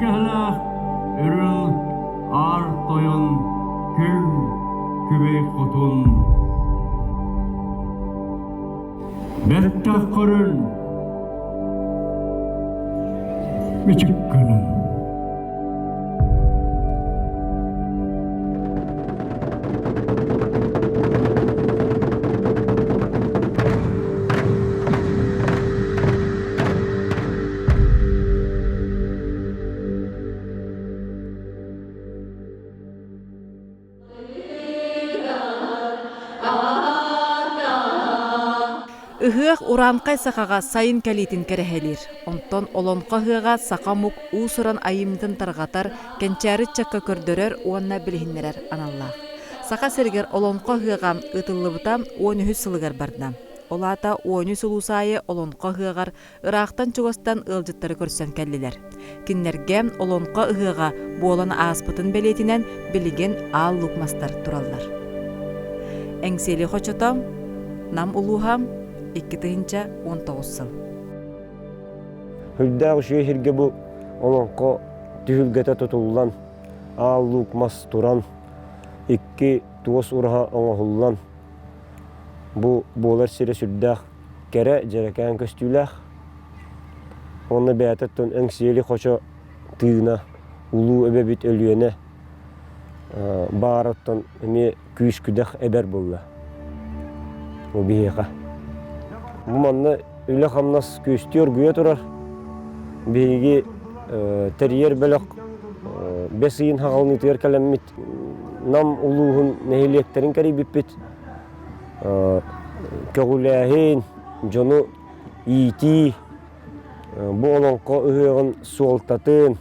Кэргэһэлээх Үрүҥ Аар Тойон Күн Күбэй Хотун Бэртэх көрүн Мичик гынан Ыһыах урааҥхай сахаҕа сайын кэлиитин кэрэһэлиир. Онтон Олоҥхо ыһыаҕа саха омук уус-уран айымньытын тарҕатар, кэнчээри ыччакка көрдөрөр уонна билиһиннэрэр аналлаах. Саха сиригэр Олоҥхо ыһыаҕа ыытыллыбыта 13 сылыгар барда. Ол аата 13 улуус аайы Олоҥхо ыһыаҕар ыраахтан-чугастан ыалдьыттары көрсөн кэллилэр. Кинилэргэ Олоҥхо ыһыаҕа буолан ааспытын бэлиэтинэн билигин Аал Лук мастар тураллар. Эҥсиэли хочото, Нам улууһа, 2019 сыл. Үрдээх үчүгэй сиргэ бу олоҥхо түһүлгэтэ тутуллан, Аал Луук мас туран, икки туос ураһа оҥоһуллан, бу буолар сирэ сүрдээх кэрэ, дьэрэкээн көстүүлээх. Уонна бэйэтэ оттон Эҥсиэли хочо тыына, улуу эбэбит Өлүөнэ баар оттон эмиэ күүс-күдэх эбэр буолла. Бу биһиэхэ. Бу манна үлэ-хамнас күөстүү оргуйа турар. Биһиги тэрийэр бөлөх бэс ыйын хаҕалыныытыгар кэлэммит Нам улууһун нэһилиэктэрин кэрийбиппит. Көҕүлээһин, дьону иитии, бу олоҥхо ыһыаҕын суолтатын,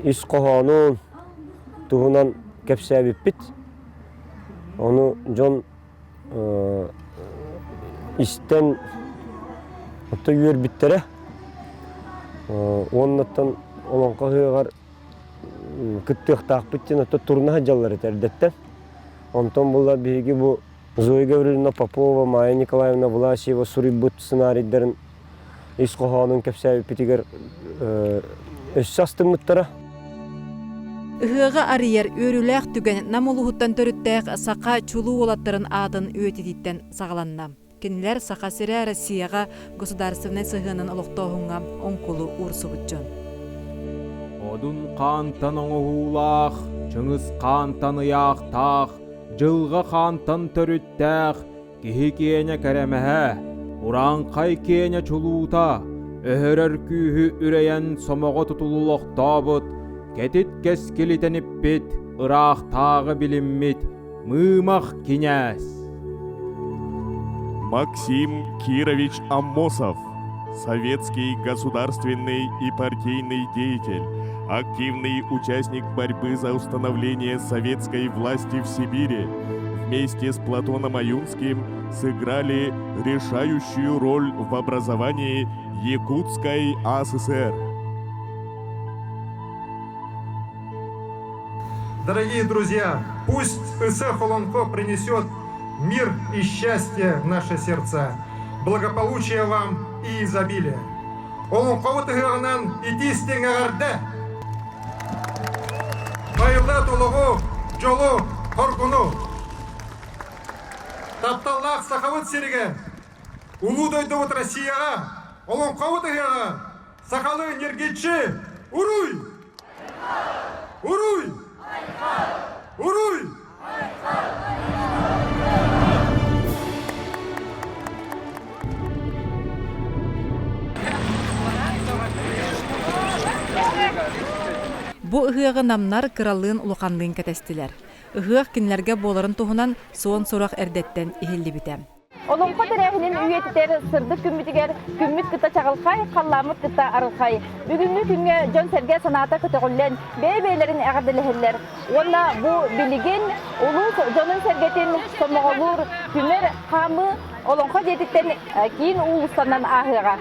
ис хоһоонун туһунан кэпсээбиппит. Ону дьон истэн оттон үөрбүттэрэ. Уоннаттан олоҥхо ыһыаҕар кыттыахтаахпыт диэн оттон турна сылдьаллар этэ эрдэттэн. Онтон була биһиги бу Зоя Гаврильевна Попова, Майя Николаевна Власьева суруйбут сценарийдарын ис хоһоонун кэпсээбиппитигэр өссө астыммыттара. Ыһыаҕы арыйар үөрүүлээх түгэн Нам улууһуттан төрүттээх саха чулуу уолаттарын аатын үйэтитииттэн саҕаланна. Кинилэр Саха сирэ Россияҕа государственнай сыһыанын олохтооһуҥҥа оҥкулу уурсубут дьон. Одун хаантан оҥоһуулаах, Чыҥыс хаантан ыйаахтаах, Дьылҕа хаантан төрүттээх, киһи киэнэ кэрэмэһэ, урааҥхай киэнэ чулуута, өһөрөр күүһү үрэйэн сомоҕо тутуллохтообут, кэтит кэскили тэниппит, ыраахтааҕы билиммит, Мымах кинээс. Максим Кирович Аммосов, советский государственный и партийный деятель, активный участник борьбы за установление советской власти в Сибири, вместе с Платоном Аюнским сыграли решающую роль в образовании Якутской АССР. Дорогие друзья, пусть Исэ Холонко принесет мир и счастье в наши сердца, благополучие вам и изобилие. Олоҥхобут ыһыаҕынан итии-истиҥ эҕэрдэ! Байылыат олоҕу, дьолу, хоргуну! Тапталлаах Сахабыт сиригэр, улуу дойдубут Россияҕа, Олоҥхобут ыһыаҕа сахалыы ньиргиччи уруй! Уруй! Уруй! Бу ыһыаҕы намнар кыралыын-улаханныын кэтэстилэр. Ыһыах кинилэргэ буоларын туһунан суон сурах эрдэттэн иһиллибитэ. Олоҥхо тэрээһинин үйэтитэр сырдык күммүтүгэр күммүт кытта чаҕылхай, халлааммыт кытта арылхай. Бүгүҥҥү күҥҥэ дьон-сэргэ санаата көтөҕүллэн, бэйэ-бэйэлэрин эҕэрдэлэһэллэр. Уонна бу билигин улуус дьонун-сэргэтин сомоҕолуур түмэр хаамыы Олоҥхо дьиэтиттэн киин уулуссанан ааһыаҕа.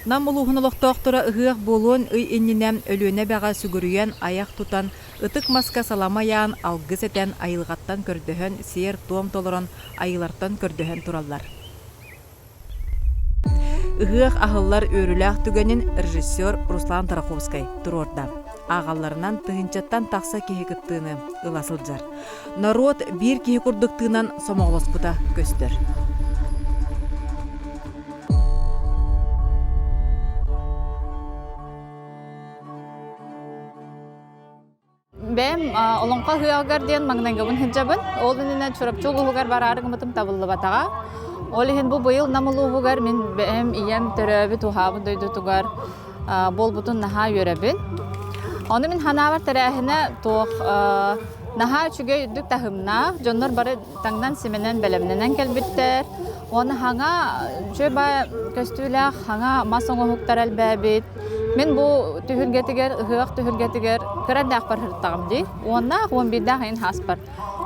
Нам улууһун олохтоохторо ыһыах буолуон ый иннинэ Өлүөнэ эбэҕэ сүгүрүйэн, айах тутан, ытык маска салама ыйаан, алгыс этэн, айылҕаттан көрдөһөн, сиэр-туом толорон, айыылартан көрдөһөн тураллар. Ыһыах аһыллар үөрүүлээх түгэнин режиссер Руслан Тараховскай туруорда. Ааҕалларынан тыһыынчаттан тахса киһи кыттыыны ыла сылдьар. Норуот биир киһи курдук тыынан сомоҕолоспута көстөр. Бэйэм Олоҥхо ыһыаҕыгар диэн маҥнайгыбын сылдьабын. Ол иннинэ Чурапчы улууһугар бараары гыммытым табыллыбатаҕа. Ол иһин бу быйыл Нам улууһугар мин бэйэм ийэм төрөөбүт уһаабыт дойдутугар буолбутун наһаа үөрэбин. Ону мин ханаабар тэрээһинэ туох наһаа үчүгэй үрдүк таһымнаах, дьоннор бары таҥнан-симэнэн бэлэмнэнэн кэлбиттэр. Уонна хаҥа үчүгэй көстүүлээх хаҥа мас оҥоһуктар элбээбит. Мин бу түһүлгэтигэр, ыһыах түһүлгэтигэр кыра эрдээхпэр сырыттаҕым дии. Уоннаах, уон биирдээх иһин хааспар.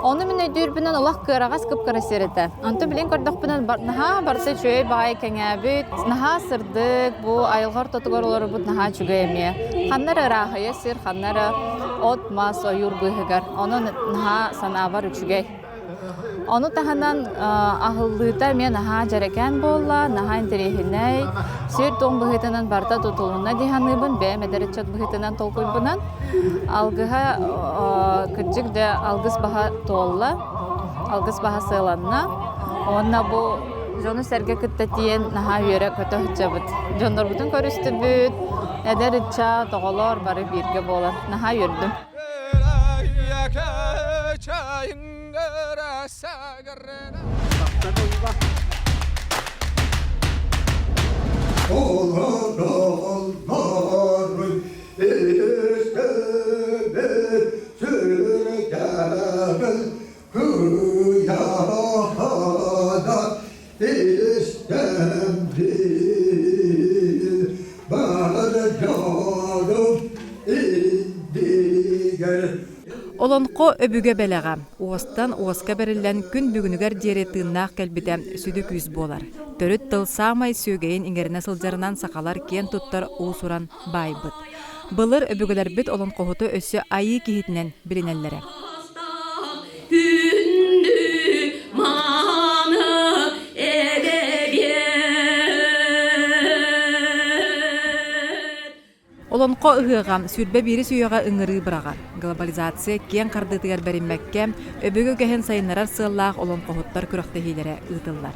Ону мин өйдүүрбүнэн олох кыараҕас кып-кыра сир этэ. Онтон билигин көрдөхпүнэ наһаа барыта үчүгэй баҕайы кэҥээбит, наһаа сырдык, бу айылҕа ортотугар олорорбут наһаа үчүгэй эмиэ. Ханна эрэ ырааһыйа сир, ханна эрэ от-мас, ойуур быыһыгар. Онон наһаа санаабар үчүгэй. Ону таһынан аһыллыыта эмиэ наһаа дьэрэкээн буолла, наһаа интэриэһинэй, сир-туом быһыытынан барыта тутулунна дии саныыбын, бэйэм эдэр ыччат быһыытынан толкуйбунан. Алгыһа кырдьык да алгыс баһа туолла, алгыс баһа сыаланна. Уонна бу дьону-сэргэ кытта тиийэн наһаа үөрэ-көтө сылдьабыт. Дьоннорбутун көрүстүбүт, эдэр ыччат, оҕолор бары бииргэ буолан наһаа үөрдүм. Олоҥхо өбүгэ бэлэҕэ уостан уоска бэриллэн күн бүгүнүгэр диэри тыыннаах кэлбитэ сүдү күүс буолар. Төрүт тыл саамай сүөгэйин иҥэринэ сылдьарынан сахалар киэн туттар уус-уран баайбыт. Былыр өбүгэлэрбит олоҥхоһуту өссө айыы киһитинэн билинэллэрэ. Күндү мааны эбэбиэт. Олоҥхо ыһыаҕа 21 үйэҕэ ыҥырыы быраҕар. Глобализация киэҥ хардыытыгар бэриммэккэ, өбүгэ үгэһин сайыннарар сыаллаах олоҥхоһуттар күрэхтэһиилэрэ ыытыллар.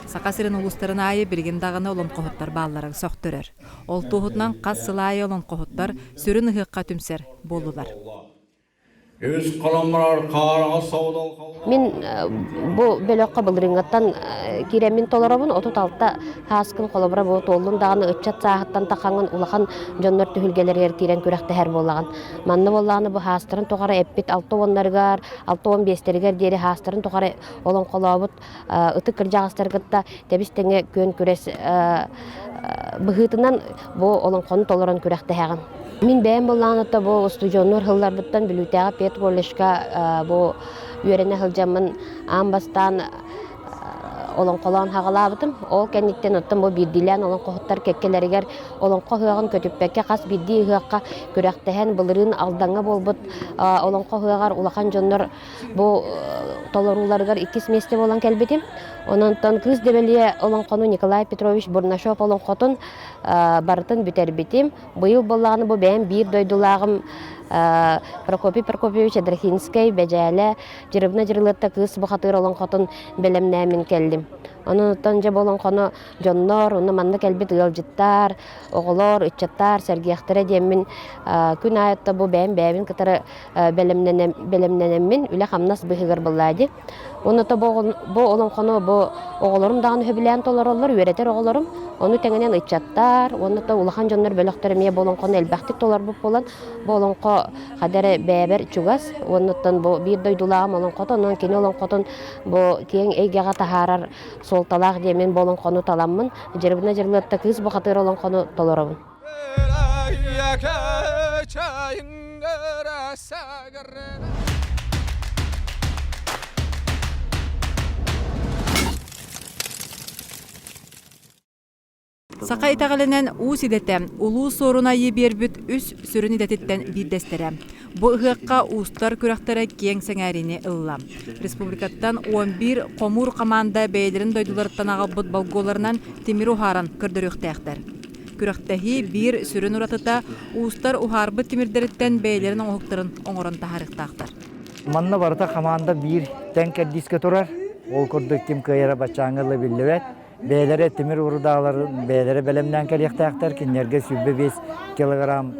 Саха сирин улуустарын аайы билигин даҕаны олоҥхоһуттар баалларын сөхтөрөр. Ол туоһутунан хас сыл аайы олоҥхоһуттар сүрүн ыһыахха түмсэр буоллулар. Мин бу бөлөххө былырыыҥҥыттан киирэммин толоробун. 36 һааскын холобура бу туоллун даҕаны ыччат сааһыттан тахаҥын улахан дьоннор түһүлгэлэригэр киирэн күрэхтэһэр буоллаҕын. Манна буоллаҕына бу һаастарын тухары эппит алта уоннарыгар, алта уон биэстэригэр диэри һаастарын тухары олоҥхолообут ытык кырдьаҕастары кытта тэбис-тэҥэ күөн күрэс быһыытынан бу олоҥхону толорон күрэхтэһэҕин. Мин бэйэм буоллаҕына бу устудьуоннуур сылларбыттан Бүлүүтээҕи педколледжка бу үөрэнэ сылдьаммын аан бастаан олоҥхолоон хаҕалаабытым. Ол кэнниттэн оттон бу биирдиилээн олоҥхоһуттар кэккэлэригэр олоҥхо ыһыаҕын көтүппэккэ хас биирдии ыһыахха күрэхтэһэн былырыын Алдаҥҥа буолбут олоҥхо ыһыаҕар улахан дьоннор Бу толорууларыгар иккис миэстэ буолан кэлбитим. Онон Кыыс Дэбэлийэ олоҥхону Николай Петрович Бурнашов олоҥхотун барытын бүтэрбитим. Быйыл буоллаҕына бу бэйэм биир дойдулааҕым Прокопий Прокопьевич Эдрахинскай Бэдьээлэ Дьырыбына Дьырылыатта Кыыс Бухатыыр олоҥхотун бэлэмнээммин кэллим. Онон оттон дьэ бу олоҥхону дьоннор, онно манна кэлбит ыалдьыттар, оҕолор, ыччаттар сэргиэхтэрэ диэммин күн аайы бу бэйэм бэйэбин кытары бэлэмнэнэммин үлэ-хамнас быыһыгар быллаа дии. Уонна то бу олоҥхону бу оҕолорум даҕаны сөбүлээн толороллор, үөрэтэр оҕолорум. Ону тэҥинэн ыччаттар уонна то улахан дьоннор бөлөхтөр эмиэ бу олоҥхону элбэхтик толорбут буолан, бу олоҥхо хада эрэ бэйэбэр чугас. Уоннаттан бу биир дойдулааҕым олоҥхото, онон кини олоҥхотун бу киэҥ эйгэҕэ таһаарар суолталаах диэммин бу олоҥхону таламмын, Дьырыбына Дьырылыатта Кыыс Бухатыыр олоҥхону толоробун. Саха итэҕэлинэн уус идэтэ улуу суорун айыы биэрбит үс сүрүн идэтиттэн биирдэстэрэ. Бу ыһыахха уустар күрэхтэрэ киэҥ сэҥээриини ылла. Республикаттан 11 хомуур хамаанда бэйэлэрин дойдуларыттан аҕалбыт болгуоларынан тимир уһааран көрдөрүөхтээхтэр. Күрэхтэһии биир сүрүн уратыта уустар уһаарбыт тимирдэриттэн бэйэлэрин оҥоһуктарын оҥорон таһаарыахтаахтар. Манна барыта хамаанда биир тэҥ кэрдиискэ турар. Ол курдук ким кыайара баччааҥҥа ыла биллибэт. Бэйэлэрэ тимир урудааларын бэйэлэрэ бэлэмнээн кэлиэхтээхтэр. Кинилэргэ 25 килограмм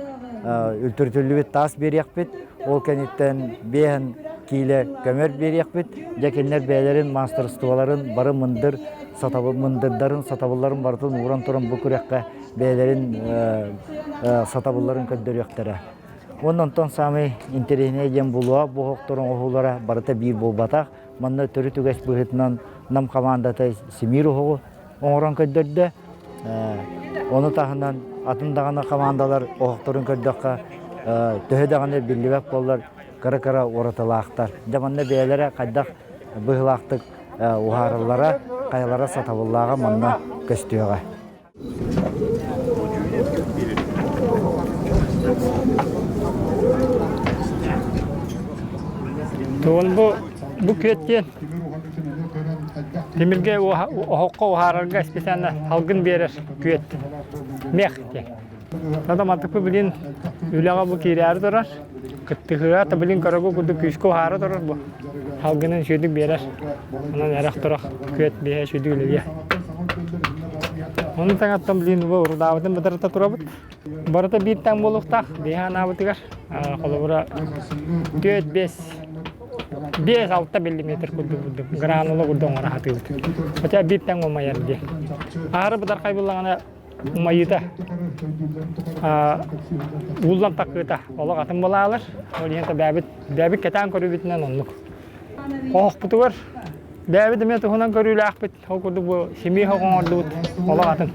үлтүрүтүллүбүт таас биэриэхпит. Ол кэнниттэн биэһэн киилэ көмөр биэриэхпит. Дьэ кинилэр бэйэлэрин маастарыстыбаларын бары мындыр сатабыл мындырдарын сатабылларын барытын ууран туран бу күрэххэ бэйэлэрин сатабылларын көрдөрүөхтэрэ. Уонна онтон саамай интэриэһинэй диэн булуа буоһуктар оҥоһуулара барыта биир буолбатах. Манна төрүт үгэс быһыытынан Нам хамаандата симиир оһоҕу оҥорон көрдөрдө. Ону таһынан атын даҕаны хамаандалар оһохторун көрдөххө, төһө даҕаны биллибэт буоллар, кыра-кыра уратылаахтар. Дьэ манна бэйэлэрэ хайдах быһыылаахтык уһаараллара, хайалара сатабыллааҕа манна көстүөҕэ. Тугун бу бу күөттиэн тимиргэ оһоххо уһаарарга специально салгын биэрэр күөт мех диэн. Тада мантыкпы билин үлэҕэ бу киирээри турар. Кыттыһыа та билин көрөгү курдук күүскэ уһаара турар бу. Салгынын сүүдүк биэрэр. Онон эрэх турах күөт биһэ сүүдүк үлэлиэ. Ону таҥаттан билин бу урудаабытын бытарыта турабыт. Барыта биир таҥ буолуохтаах. Биһи анаабытыгар холобура 4-5 5-6 миллиметр курдук курдук гранула курдук оҥоро сатыыбыт. Хотя биир таҥ умайар диye. Аары бытархай буллаҕына умайыыта ууллан такыыта олох атын булаалар. Ол иһин бэйэбит бэйэбит кэтээн көрүүбүтүнэн оннук. Оһохпутугар бэйэбит эмиэ туһунан көрүүлээхпит. Ол курдук бу симиэ оһох оҥордубут олох атын.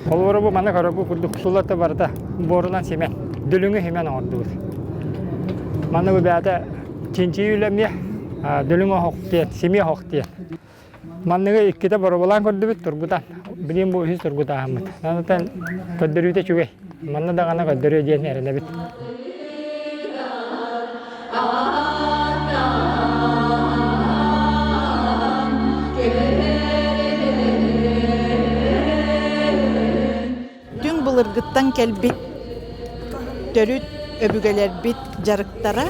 Холобура бу манна көрөргө курдук сулата барыта буорунан симэн, дүлүҥү симэн оҥордубут. Манна бу бэйэтэ чинчийии үлэмиэ дүлүҥ оһох диэн, симиэ оһох диэн. Манныгы иккитэ боробулаан көрдүбүт, тургутан. Билигин бу үһүс тургутааһыммыт. Онтон көрдөрүүтэ үчүгэй. Манна даҕаны көрдөрүө диэн эрэнэбит. Түҥ былыргыттан кэлбит төрүт өбүгэлэрбит дьарыктара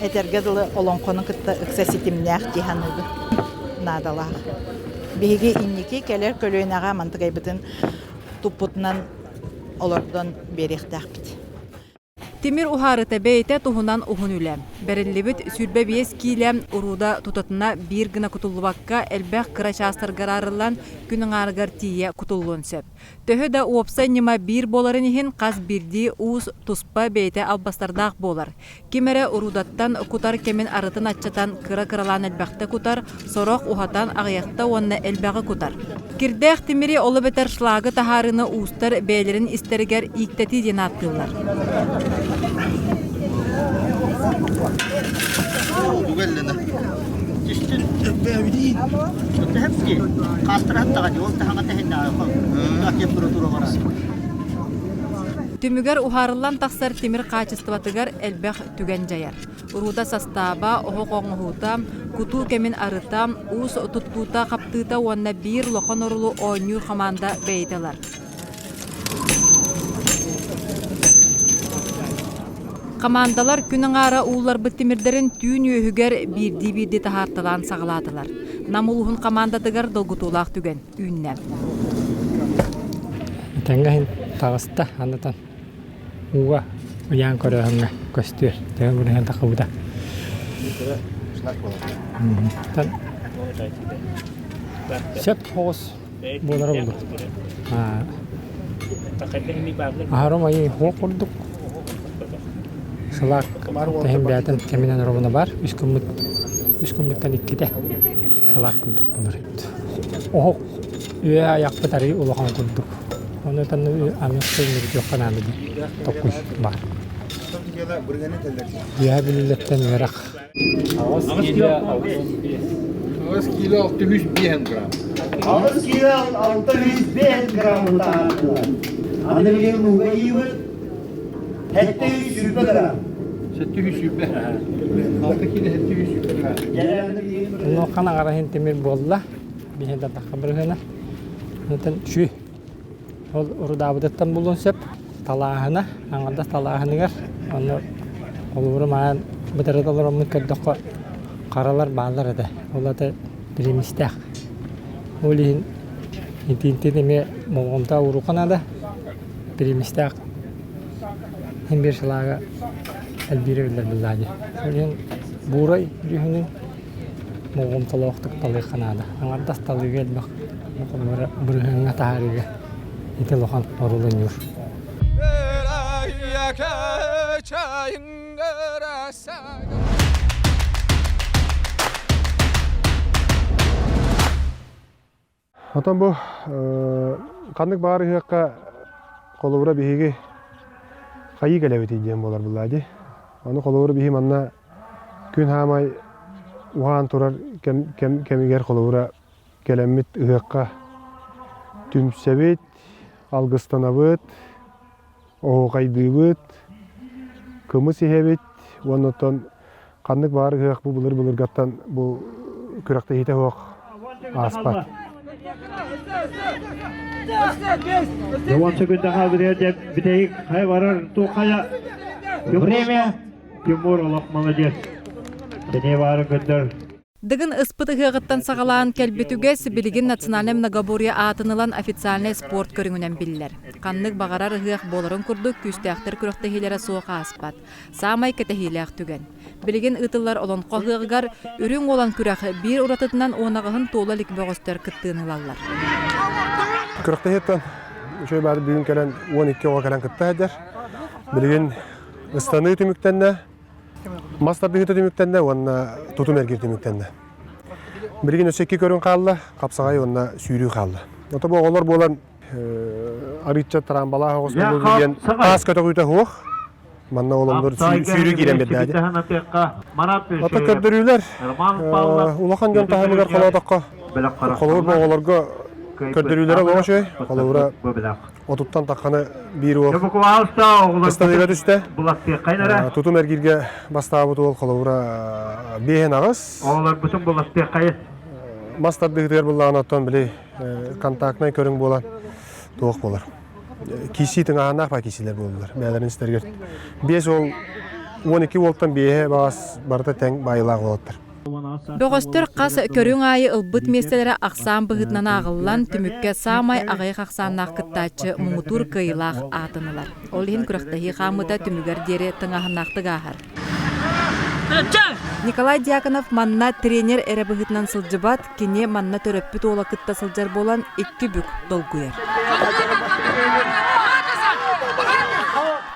этэргэ дылы олоҥхону кытта ыкса ситимнээх дии саныыбын. Наадалаах. Биһиги инники кэлэр көлүөнэҕэ мантыкайбытын туппутунан олордон биэриэхтээхпит. Тимир уһаарыта бэйэтэ туһунан уһун үлэ. Бэриллибит 25 киилэ урууда тутатына биир гына кутуллубакка элбэх кыра чаастарга араарыллан күн аҥаарыгар тиийэ кутуллуон сөп. Төһө да уопсай ньыма биир буоларын иһин хас биирдии уус туспа бэйэтэ албастардаах буолар. Ким эрэ уруудаттан кутар кэмин арытын аччатан кыра-кыралаан элбэхтэ кутар, сорох уһатан аҕыйахта уонна элбэҕи кутар. Кирдээх тимири ол эбэтэр шлагы таһаарыыны уустар бэйэлэрин истэригэр ииктэтии диэн ааттыыллар. Түмүгэр уһаарыллан тахсар тимир хаачыстыбатыгар элбэх түгэн дьайар. Урууда састааба, оһох оҥоһуута, кутуу кэмин арыта, уус туттуута, хаптыыта уонна биир улахан орулу оонньуур хамаанда бэйэтэ ылар. Хамаандалар күн аҥаара уулларбыт тимирдэрин түүн үөһүгэр биирдии-биирдии таһаарталаан саҕалаатылар. Нам улууһун хамаандатыгар долгутуулаах түгэн үүннэ. Этэҥҥэ иһин таҕыста анатан ууга ыйаан көрөөһүҥҥэ көстүөр. Төһө бырыһыан тахыбыта. Сөп соҕус буолара буолуо. Аһарым айыы хуох курдук сылаак тэһин бэйэтин кэминэн оробуна баар. Үс күммүт үс күммүттэн иккитэ сылаак курдук буолар эбит. Оһох үөһэ айахпыт арыый улахан курдук. Ону аны мүрүтүөххэ наада диэн токуй баар. Үөһэ Бүлүүлэртэн үөрэх. 8 кило 605 грамм. 8 кило 605 грамм таһаардылар. Аны билигин ууга иибит. 720 грамм. 720. 6 кило 720 грамм. Онуохан аҕараһын тимир буолла. Биһи да тахха бырыһына. Онтон шүй. Ол урудаабытыттан булуон сөп. Талааһына, аҥардас талааһыныгар. Онно холобура маан бытарыта олороммут көрдөххө харалар бааллар этэ. Ол ата биримистээх. Ол иһин итинтин эмиэ болҕомто ууруохха наада. Биримистээх иһин биир сылаага элбиирэ биллэр биллаа дии. Ол иһин буурай дьүһүнүн болҕомтолоохтук талыахха наада. Аҥардас талыыга элбэх холобура бырыһыаҥҥа таһаарыыга ити улахан оруолу ойуур. Отон бу ханнык баар ыһыахха холобура биһиги хайыы кэлэбитий диэн буолар буллаа дии. Ону холобура биһи манна күн хаамай уһаан турар кэм кэмигэр холобура кэлэммит ыһыахха түмсэбит, алгыстанабыт, оһуохайдыыбыт, кымыс иһэбит уонна оттон ханнык баар ыһыах бу былыр-былыргаттан бу күрэхтэһиитэ суох ааспат. Время. Тимур олох молодец. Сене баары көрдөр. Дыгын ыспыт ыһыаҕыттан саҕалаан кэлбит үгэс билигин национальнай многоборье аатын ылан официальнай спорт көрүҥүнэн биллэр. Ханнык баҕарар ыһыах буоларын курдук күүстээхтэр күрэхтэһиилэрэ суох ааспат. Саамай кэтэһиилээх түгэн. Билигин ыытыллар Олоҥхо ыһыаҕыгар Үрүҥ Уолан күрэх биир уратытынан уонаҕыһын туола илик бөҕөстөр кыттыыны ылаллар. Күрэхтэһииттэн үчүгэй баар бүгүн кэлэн 12 оҕо кэлэн кытта сылдьар. Билигин ыстаныы түмүктэннэ. Мас тардыһыыта түмүктэннэ уонна тутум эргиир түмүктэннэ. Билигин өссө икки көрүҥ хаалла, хапсаҕай уонна сүүрүү хаалла. Ото бу оҕолор буолан арыычча трамбалаах оҕус буолуу диэн таас көтөҕүүтэ суох. Манна оломнор сүүрүү киирэн биэрдээди. Ото көрдөрүүлэр улахан дьон таһымыгар холоотоххо холобур бу оҕолорго көрдөрүүлэрэ олоҕо үчүгэй. Холобура отуттан тахханы биир уол ыстаныыга түстэ. Тутум эргииргэ бастаабыт уол холобура биэһин аҕыс. Мас тардыһыытыгар буллаҕына оттон били контактнай көрүҥ буолан туох буолар. Киисии тыҥааһыннаах баа киисилэр буоллулар. Бэйэлэрин истэригэр биэс уол 12 уолтан биэһэ баҕас барыта тэҥ баайыылаах уолаттар. Бөҕөстөр хас көрүҥ аайы ылбыт миэстэлэрэ ахсаан быһыытынан ааҕыллан, түмүккэ саамай аҕыйах ахсааннаах кыттааччы муҥутуур кыайыылаах аатын ылар. Ол иһин күрэхтэһии хаамыыта түмүгэр диэри тыҥааһыннаахтык ааһар. Николай Дьяконов манна тренер эрэ быһыытынан сылдьыбат, кини манна төрөппүт уола кытта сылдьар буолан икки бүк долгуйар.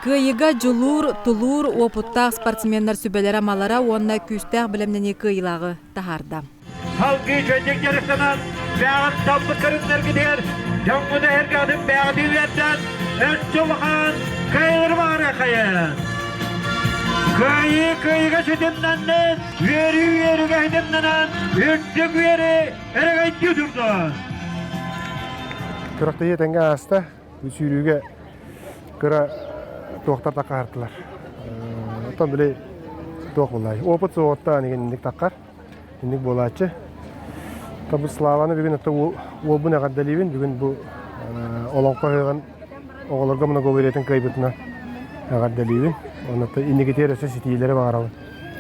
Кыайыыга дьулуур, тулуур, уопуттаах спортсменнар сүбэлэрэ-амалара уонна күүстээх бэлэмнэнии кыайыылааҕы таһаарда. Салгыы чэйдик дьарыктанан, бэҕэт талбыт көрүҥнэргитигэр дьоҥҥут эһэргэҕитин бэҕэтин үөрдэн, өссө улахан кыайыылары баҕарыаххайын! Кыайыы кыайыыга ситимнэннин, үөрүү үөрүүгэ ситимнэнэн, үрдүк үөрүү эрэгэйдии турдун! Күрэхтэһии тэҥҥэ ааста. Сүүрүүгэ кыра туохтар такаһартылар. Оттон били туох буоллай? Опыт суоҕуттан инник таккар. Инник буолааччы. Бу Славаны бүгүн ото уолбун эҕэрдэлиибин. Бүгүн бу олоҥхо ыһыаҕын оҕолорго многоувериятын кыайбытынан эҕэрдэлиибин. Онно инникитигэр өссө ситиилэри баҕарабын.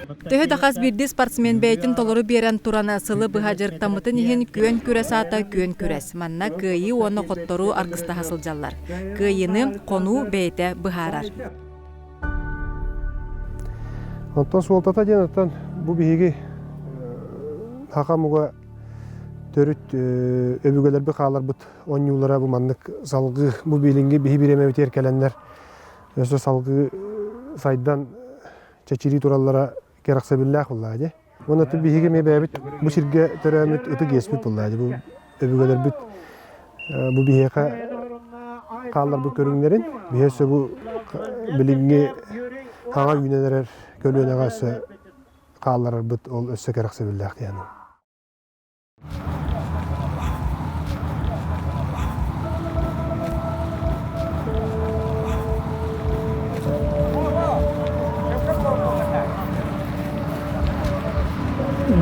Төһө да хас биирдии спортсмен бэйэтин толору биэрэн туран сылы быһа дьарыктаммытын иһин күөн күрэс аата күөн күрэс. Манна кыайыы уонна хотторуу аргыстаһа сылдьаллар. Кыайыыны хонуу бэйэтэ быһаарар. Онтон суолтата диэн оттон бу биһиги саха омуга төрүт өбүгэлэрбит хааларбыт оонньуулара бу маннык салгыы бу билиҥҥи биһи бириэмэбитигэр кэлэннэр өссө салгыы сайдан чэчирии тураллара кэрэхсэбиллээх буоллаҕа дии. Уонна биһиги эмиэ бэйэбит бу сиргэ төрөөммүт ытык иэспит буоллаҕа дии. Бу өбүгэлэрбит бу биһиэхэ хаалларбыт көрүҥнэрин биһи өссө бу билиҥҥи хаҥа үүнэн эрэр көлүөнэҕэ өссө хаалларарбыт ол өссө кэрэхсэбиллээх диэн.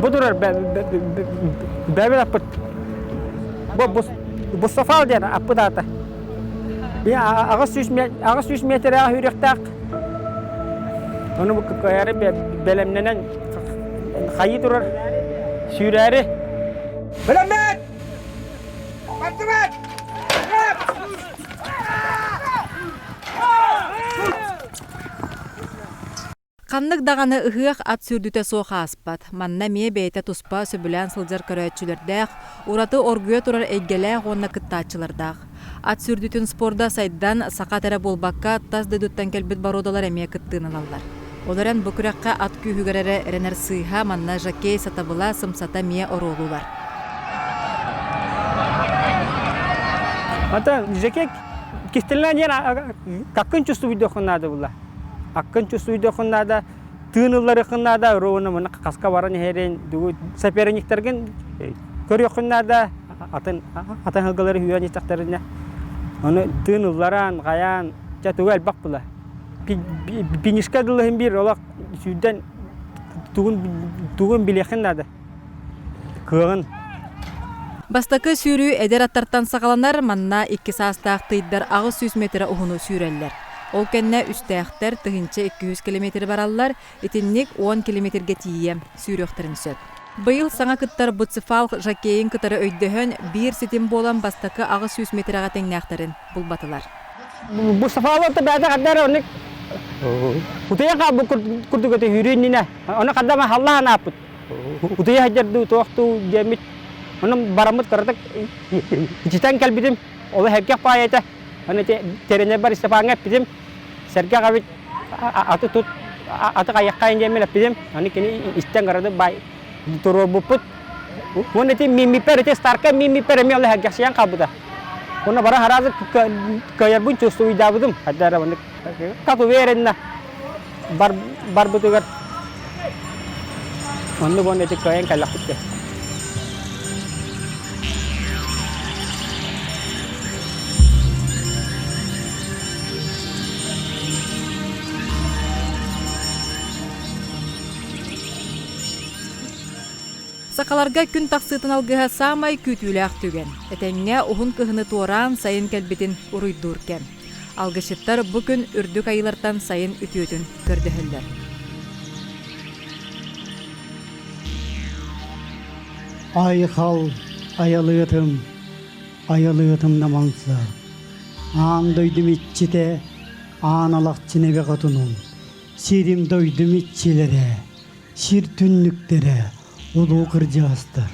Бу турар бэбин аппыт. Бу Буссафал диэн аппыт аата. 800 метрэҕэ сүүрүөхтээх. Ону бу кыайары бэлэмнэнэн хайыы турар сүүрээри. Бэлэммэт! Бардыбат! Ханнык даҕаны ыһыах ат сүүрдүүтэ суох ааспат. Манна эмиэ бэйэтэ туспа сөбүлээн сылдьар көрөөччүлэрдээх, ураты оргуйа турар эйгэлээх уонна кыттааччылардаах. Ат сүүрдүүтүн спорда сайдан, саха ата эрэ буолбакка, тас дойдуттан кэлбит боруодалар эмиэ кыттыыны ылаллар. Ол эрэн бу күрэххэ ат күүһүгэр эрэ эрэнэр сыыһа, манна жокей сатабыла, сымсата эмиэ оруолу ылар. Ата жокей кистэлэҥ диэн каккын чувствуйдуоххун наада буолла. Аккын чувствуйдуоххун наада, тыын ылларыаххын наада, ровно маны хаска баран иһэрин, соперниктаргын көрүөххүн наада, атын атын сылгылары сүүрэн истэхтэринэ. Ону тыын ылларан, хайаан, чэ тугу элбэх була. Пинишка дылыһын биир олох сүүрдэн тугун тугун билиэххин наада. Кыаҕын. Бастакы сүүрүү эдэр аттартан саҕаланар, манна икки саастаах тыйдар 800 метрэ уһуну сүүрэллэр. Ол кэннэ үстээхтэр 1200 километры бараллар, итинник 10 километргэ тиийэ сүүрүөхтэрин сөп. Быйыл саҥа кыттар Буцефал жокейын кытары өйдөһөн, биир ситим буолан бастакы 800 метрэҕэ тэҥнээхтэрин булбатылар. Буцефал бэйэтэ ханна эрэ оннук утуйан хаалбыт курдук этэ сүүрүү иннинэ. Ону ханна эмэ халлаан ааппыт. Утуйа сылдьар дуу, туох дуу диэммит. Онон бараммыт кыратык ичитэн кэлбитим. Олус сэргэх баайа этэ. Аны ити тренербэр Степаҥҥа эппитим. Сэргэх эбит, аты тут, аты хайыаххайын диэммин эппитим. Аны кини истэн кыратык баай туруорбуппут. Уонна ити мииммиппэр, ити старка мииммиппэр эмиэ олус сэргэхсийэн хаалбыта. Уонна бара сразу кыайарбын чувствуйдаабытым. Хайда эрэ маннык как уверенно бар барбытыгар оннук уонна ити кыайан кэллэхпит дии. Сахаларга күн тахсыытын алгыһа саамай күүтүүлээх түгэн. Этэҥҥэ уһун кыһыны туораан сайын кэлбитин уруйдуур кэм. Алгысчыттар бу күн үрдүк айыылартан сайын үтүөтүн көрдөһөллөр. Айхал айалыытым, айалыытым наманса, аан дойдум иччитэ, аан алахчын эбэ хотунум, сирим дойдум иччилэрэ, сир түннүктэрэ, улуу кырдьаҕастар,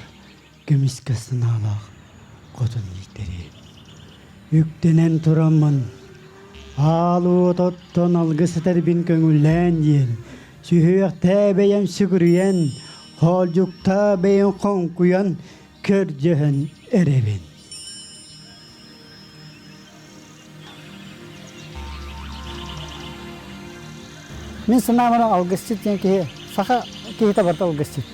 көмүскэ санаалаах хотун иитэри. Үктэнэн тураммын, аал уот оттон алгыс этэрбин көҥүллээн диэн, сүһүөхтээ бэйэм сүгүрүйэн, хоолдьуктаа бэйэм хоҥкуйан көрдөһөн эрэбин. Мин санаабар алгысчыт диэн киһи саха киһитэ барыта алгысчыт.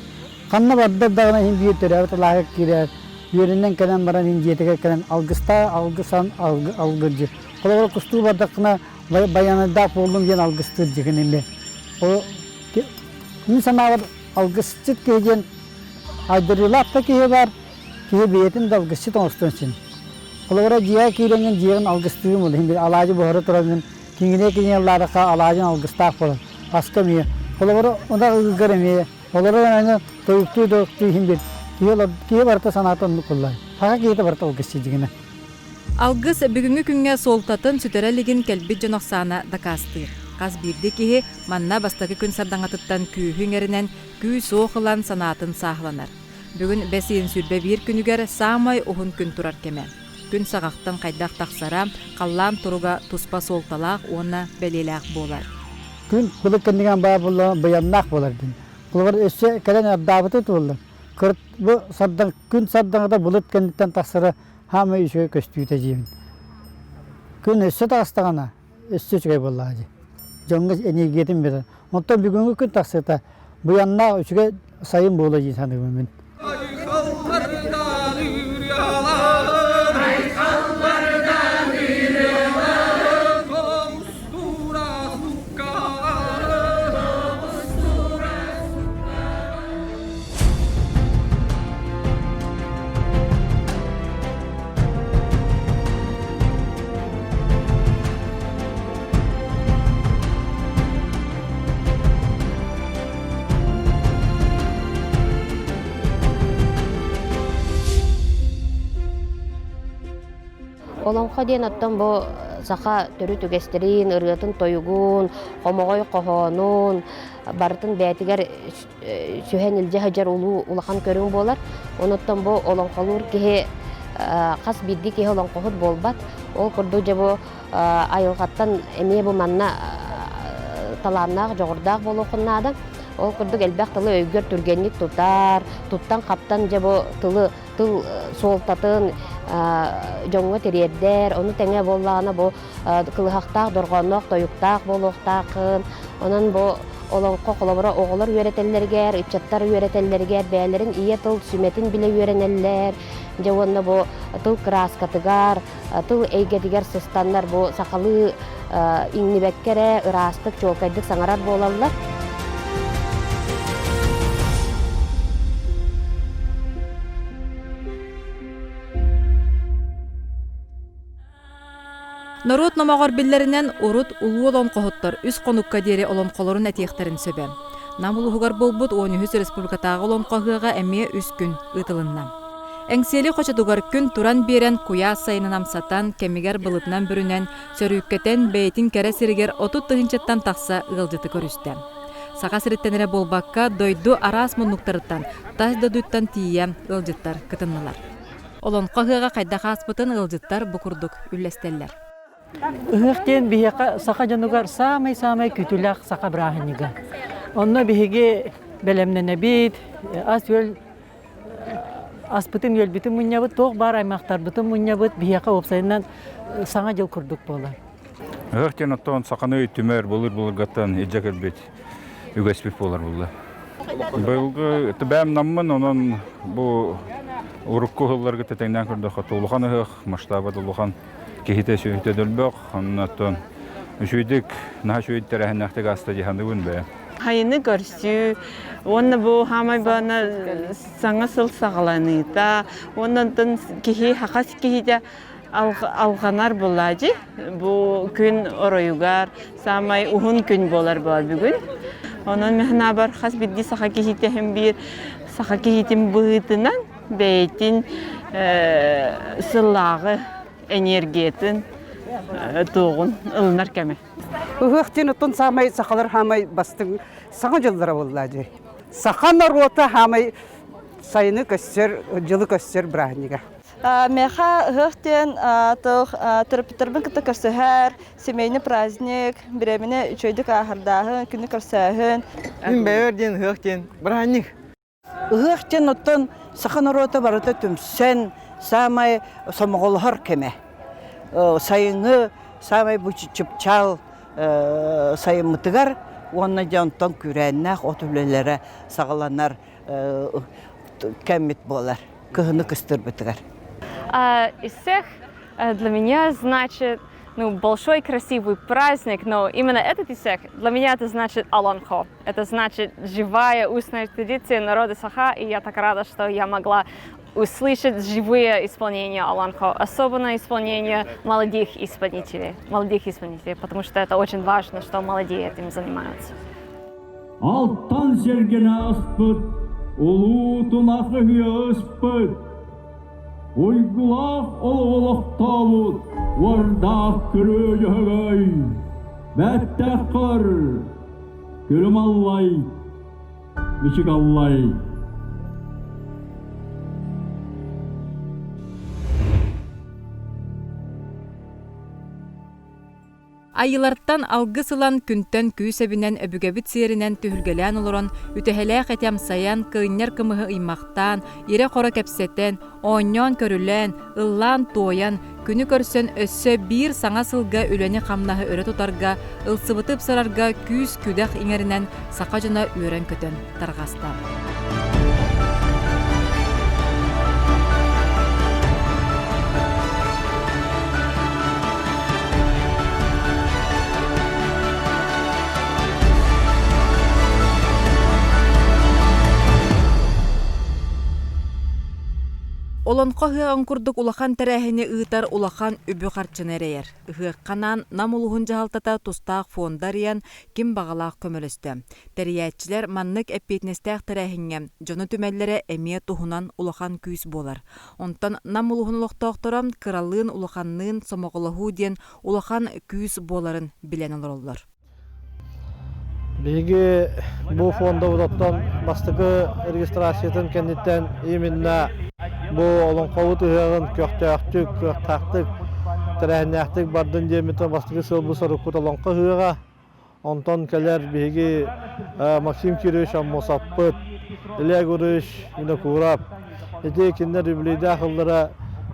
Ханна бардар даҕаны иһин биир төрөөбүт алааһыгар киирэр, үөрэнэн кэлэн баран иһин дьиэтигэр кэлэн алгыстаа алгысан алгырдьы. Холобура кустуу бардаххына байанайдаах буоллум диэн алгыстыыр дьигин эмиэ. Ол мин санаабар алгысчыт киһи диэн айдарыылаах да киһи баар, киһи бэйэтин да алгысчыт оҥостуон син. Холобура дьиэҕэ киирэҥҥин дьиэҕин алгыстыырым ол иһин били алаадьы буһара тураҥҥын киҥинэ-киҥинэ ыллаатахха алаадьын алгыстаах буолар. Аска эмиэ. Холобура ынах ыгыгар эмиэ. Олорор аны тойуктуу-тойуктуу иһин бил киһи, киһи барыта санаата оннук буолла. Саха киһитэ барыта алгысчыт дьигинэ. Алгыс бүгүҥҥү күҥҥэ суолтатын сүтэрэ илигин кэлбит дьон ахсаана дакаастыыр. Хас биирдии киһи манна бастакы күн сардаҥатыттан күүһү иҥэринэн, күүс-уох ылан санаатын сааһыланар. Бүгүн бэс ыйын 21 күнүгэр саамай уһун күн турар кэмэ. Күн саҕахтан хайдах тахсара, халлаан туруга туспа суолталаах уонна бэлиэлээх буолар. Күн былыт кэннигэн баар буолла быйаннаах буолар диэн. Холобур өссө кэлэн ардаабыта туолла. Кырт бу сардаҥ күн сардаҥата былыт кэнниттэн тахсара хаамай үчүгэй көстүүтэ диибин. Күн өссө таҕыстаҕына өссө үчүгэй буоллаҕа дии. Дьоҥҥо энергиятын берер. Онтон бүгүҥҥү күн тахсыыта буяннаах үчүгэй сайын буолуо дии саныыбын мин. Олоҥхо диэн оттон бу саха төрүт үгэстэрин, ырыатын-тойугун, хомоҕой хоһоонун барытын бэйэтигэр сүһэн илдьэ сылдьар улуу улахан көрүҥ буолар. Онуттан бу олоҥхолуур киһи хас биирдии киһи олоҥхоһут буолбат. Ол курдук дьэ бу айылҕаттан эмиэ бу манна талааннаах, дьоҕурдаах буолуоххун наада. Ол курдук элбэх тылы өйгөр түргэнник тутар, туттан-хаптан дьэ бу тылы тыл суолтатын дьоҥҥо тириэрдэр, ону тэҥэ буоллаҕына бу кылыһахтаах, дорҕоонноох, тойуктаах буолуохтааххын. Онон бу олоҥхо холобура оҕолор үөрэтэллэригэр, ыччаттар үөрэтэллэригэр бэйэлэрин ийэ тыл сүмэтин билэ үөрэнэллэр. Дьэ уонна бу тыл кырааскатыгар, тыл эйгэтигэр сыстаннар бу сахалыы иҥнибэккэ эрэ ыраастык, чуолкайдык саҥарар буолаллар. Норуот номоҕор биллэринэн, урут улуу олоҥхоһуттар үс хонукка диэри олоҥхолорун этиэхтэрин сөбө. Нам улууһугар буолбут 13 республикатааҕы олоҥхо ыһыаҕа эмиэ үс күн ыытылынна. Эҥсиэли хочотугар күн туран биэрэн, куйаас сайынын амсатан, кэмигэр былытынан бүрүнэн, сөрүүккэтэн, бэйэтин кэрэ сиригэр 30 тыһыынчаттан тахса ыалдьыты көрүстэ. Саха сириттэн эрэ буолбакка, дойду араас муннуктарыттан, тас дойдуттан тиийэ ыалдьыттар кытыннылар. Олоҥхо ыһыаҕа хайдах ааспытын ыалдьыттар бу курдук үллэстэллэр. Ыһыах диэн биһиэхэ саха дьонугар саамай-саамай күүтүүлээх саха бырааһынньыга. Онно биһиги бэлэмнэнэбит, ас-үөл аспытын-үөлбүтүн мунньабыт, туох баар аймахтарбытын мунньабыт, биһиэхэ уопсайынан саҥа дьыл курдук буолар. Ыһыах диэн оттон саханы түмэр былыр-былыргаттан илдьэ кэлбит үгэспит буолар булла. Быйылгы бэйэм наммын, онон бу урукку ыһылларга тэҥнээн көрдөххө улахан ыһыах, масштаба да улахан киһитэ сүөһүтэ өлбөх, оннуттан үчүгэйдик, наһаа үчүгэй тэрээһиннээхтик ааста дии саныыбын бэйэм. Хайыны көрсүү уонна бу хаамай баана саҥа сыл саҕаланыыта уонна онтон киһи хахас киһитэ алҕанар буолаадьы бу күн оройугар саамай уһун күн буолар буолар бүгүн онон мехнабар хас биирдии саха киһитэ иһин биир саха киһитин быһыытынан бэйэтин сыллааҕы энергиятын туоҕун ылынар кэмэ. Ыһыах диэн оттон саамай сахалар хаамай бастыҥ саҥа дьыллара буолла дии. Саха норуота хаамай сайыны көссөр, дьылы көссөр бырааһынньыга. Миэхэ ыһыах диэн туох төрөппүттэрбин кытта көрсүһэр, семейный праздник, бириэмэни үчүгэйдик ааһардааһын, күнү көрсөөһүн. Мин бэйэбэр диэн ыһыах диэн бырааһынньык. Ыһыах диэн оттон саха норуота барыта түмсэн саамай сомоҕолоһор кэмэ. Сайыҥҥы саамай бу чыпчаал сайыммытыгар уонна дьэ онтон күүрээннээх от үлэлэрэ саҕаланар кэммит буолар кыһыны кыстырбытыгар. Из всех для меня значит ну, большой красивый праздник, но именно этот Исех для меня это значит Олонхо. Это значит живая устная традиция народа Саха, и я так рада, что я могла услышать живые исполнения Олонхо, особенно исполнение молодых исполнителей, молодых исполнителей, потому что это очень важно, что молодые этим занимаются. Алтан сэргэни ааспыт, улуу тунах ыһыа ыспыт, уйгулаах олоҕу олохтообут уордаах күрүө дьөһөгөй, бэттээх көр, күлүм аллай, мичик аллай. Айыылартан алгыс ылан, күнтэн күүс эбинэн, өбүгэбит сиэринэн түһүлгэлээн олорон, үтэһэлээх эти амсайан, кыынньар кымыһы ыймахтаан, ирэ-хоро кэпсэтэн, оонньоон-көрүлээн, ыллаан-туойан, күнү көрсөн өссө биир саҥа сылга үлэни-хамнаһы өрө тутарга, ылсыбыты ыпсарарга күүс-күдэх иҥэринэн саха дьоно үөрэн-көтөн тарҕаста. Олонхо ыһыаҕын курдук улахан тэрээһини ыытар улахан үбү-харчыны эрэйэр. Ыһыахха анаан Нам улууһун дьаһалтата тустаах фонда арыйан, ким баҕалаах көмөлөстө. Тэрийээччилэр маннык эппиэтинэстээх тэрээһиҥҥэ дьону түмэллэрэ эмиэ туһунан улахан күүс буолар. Онтон Нам улууһун олохтоохторо кыралыын-улаханныын сомоҕолоһуу диэн улахан күүс буоларын билэн олороллор. Биһиги бу фондабыт оттон бастакы регистрациятын кэнниттэн именно бу олоҥхобут ыһыаҕын көхтөөхтүк, кыахтаахтык, тэрээһиннээхтик бардын диэммит бастакы сыалбыт-сорукпут олоҥхо ыһыаҕа. Онтон кэлэр биһиги Максим Кирович Аммосовпыт, Илья Егорович Винокуров. Ити кинилэр юбилейдаах ыллара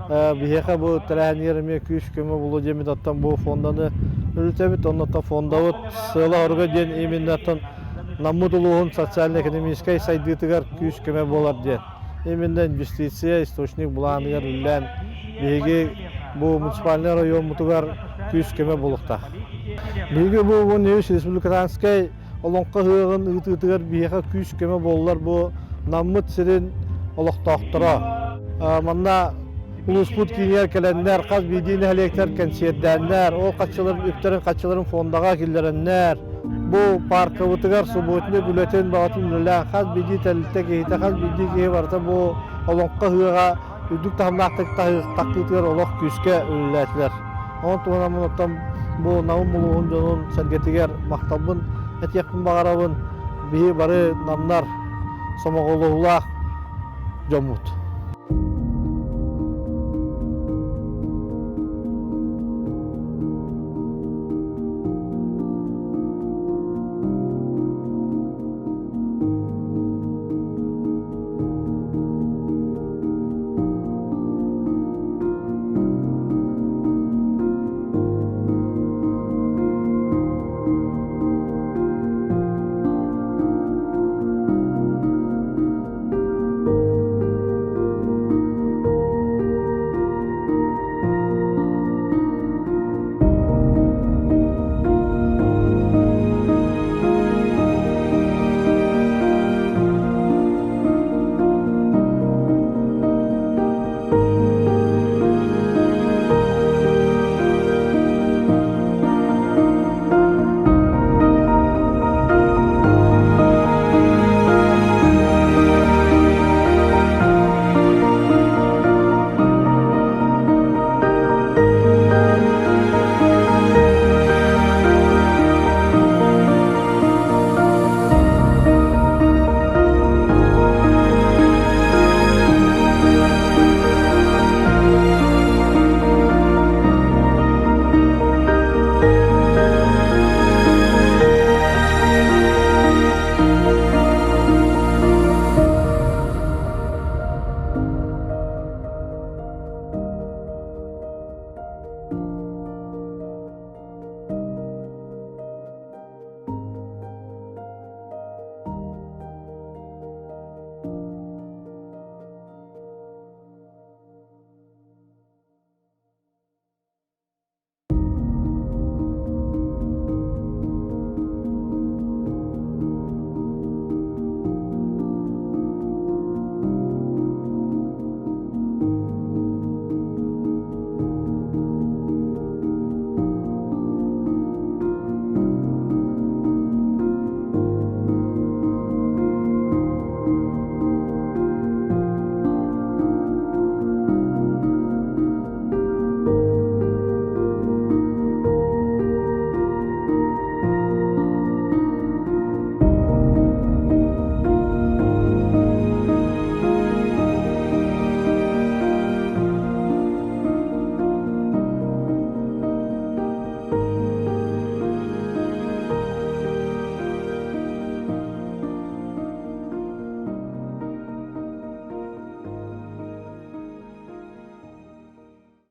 биһиэхэ бу тэрээһинигэр эмиэ күүс-көмө булуо диэммит оттон бу фонданы үлүтэбит. Оннуттан фондабыт сыала-соруга диэн именно оттон Наммыт улууһун социально-экономическай сайдыытыгар күүс-көмө буолар диэн. Именно инвестиция источник былааныгар үллээн биһиги бу муниципальнай райоммутугар күүс-көмө буолуохтаах. Биһиги бу уон республиканскай Олоҥхо ыһыаҕын ыытыытыгар биһиэхэ күүс-көмө буоллар бу Наммыт сирин олохтоохторо. Манна улууспут киинигэр кэлэннэр, хас биирдии нэһилиэктэр кэнсиэрдээннэр, ол хаччыларын үптэрин-хаччыларын фондаҕа киллэрэннэр, бу пааркабытыгар субботник үлэтин баҕатын үлэлээн хас биирдии тэрилтэ киһитэ, хас биирдии киһи барыта бу Олоҥхо ыһыаҕа үрдүк таһымнаахтык тахтыытыгар олох күүскэ үлэлээтилэр. Онон туһунан оттон бу Наум улууһун дьонун сэргэтигэр махталбын этиэхпин баҕарабын. Биһи бары намнар сомоҕолоһуулаах дьоммут.